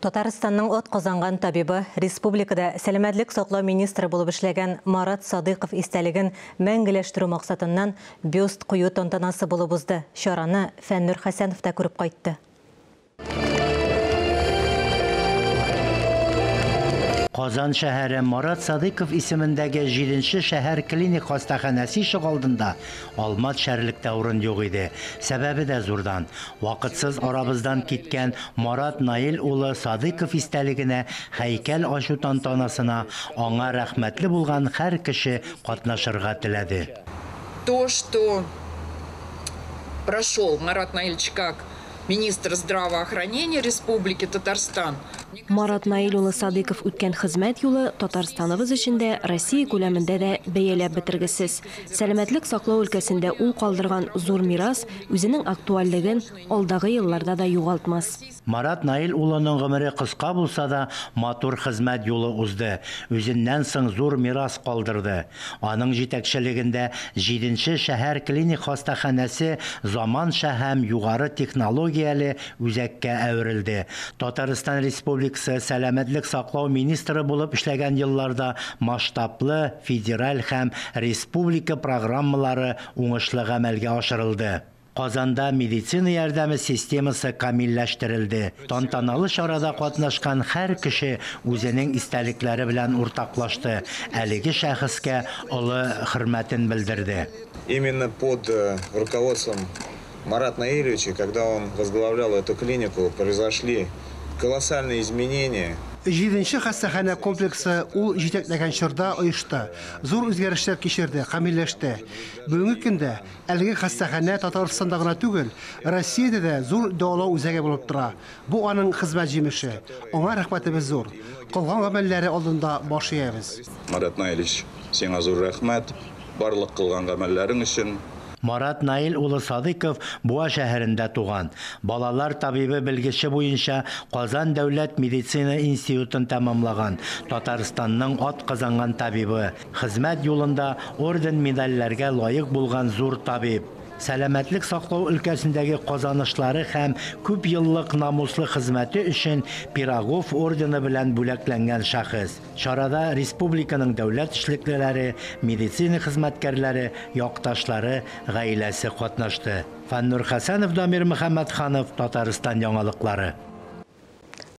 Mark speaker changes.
Speaker 1: Татарстанның атказанган табибы, республикада сәламәтлек саклау министры булып эшләгән Марат Садыйков истәлеген мәңгеләштерү максатыннан бюст кую тантанасы булып узды. Чараны Фәннур Хәсәнов та күреп кайтты.
Speaker 2: Казан шәһәре Марат Садыйков исемендәге 7 шәһәр клиник хастаханәсе ишегалдында алма төшәрлек тә урын юк иде. Сәбәбе дә зурдан. Вакытсыз арабыздан киткән Марат Наил улы Садыйков истәлегенә һәйкәл ачу тантанасына аңа рәхмәтле булган һәр кеше катнашырга теләде.
Speaker 3: То, что прошел Марат Наильевич как министр здравоохранения Республики Татарстан.
Speaker 4: Марат Наил улы Садыйков үткән хезмәт юлы Татарстаныбыз өчен дә, Россия күләмендә дә бәяләп бетергесез. Сәламәтлек саклау өлкәсендә ул калдырган зур мирас үзенең актуальлеген алдагы елларда да югалтмас.
Speaker 2: Марат Наил улының гомере кыска булса да, матур хезмәт юлы узды. Үзеннән соң зур мирас калдырды. Аның җитәкчелегендә 7 шәһәр клиник хастаханәсе заманча һәм югары технологияле үзәккә әверелде. Татарстан Республикасы сәламәтлек саклау министры булып эшләгән елларда масштаблы федераль һәм республика программалары уңышлы гамәлгә ашырылды. Казанда медицина ярдәме системасы камилләштерелде. Тантаналы чарада катнашкан һәр кеше үзенең истәлекләре белән уртаклашты. Әлеге шәхескә олы хөрмәтен белдерде.
Speaker 5: Именно под руководством Марата Наилевича, когда он возглавлял эту клинику, произошли колоссальные изменения.
Speaker 6: 7 хастаханә комплексы ул җитәкләгән чорда оешты. Зур үзгәрешләр кичерде, камилләште. Бүгенге көндә әлеге хастаханә Татарстанда гына түгел, Россиядә дә зур дәвалау үзәге булып тора. Бу аның хезмәт җимеше. Аңа рәхмәтебез зур. Кылган гамәлләре алдында баш иябез.
Speaker 7: Марат Наилевич, сиңа зур рәхмәт. Барлык кылган гамәлләрең өчен.
Speaker 2: Марат Наил улы Садыйков Буа шәһәрендә туган. Балалар табибы белгече буенча Казан дәүләт медицина институтын тәмамлаган. Татарстанның атказанган табибы. Хезмәт юлында орден медальләргә лаек булган зур табиб. Сәламәтлек саклау өлкәсендәге казанышлары һәм күп еллык намуслы хезмәте өчен Пирогов ордены белән бүләкләнгән шәхес. Чарада республиканың дәүләт эшлеклеләре, медицина хезмәткәрләре, якташлары, гаиләсе катнашты. Фәннур Хәсәнов, Дамир Мөхәммәтханов, Татарстан яңалыклары.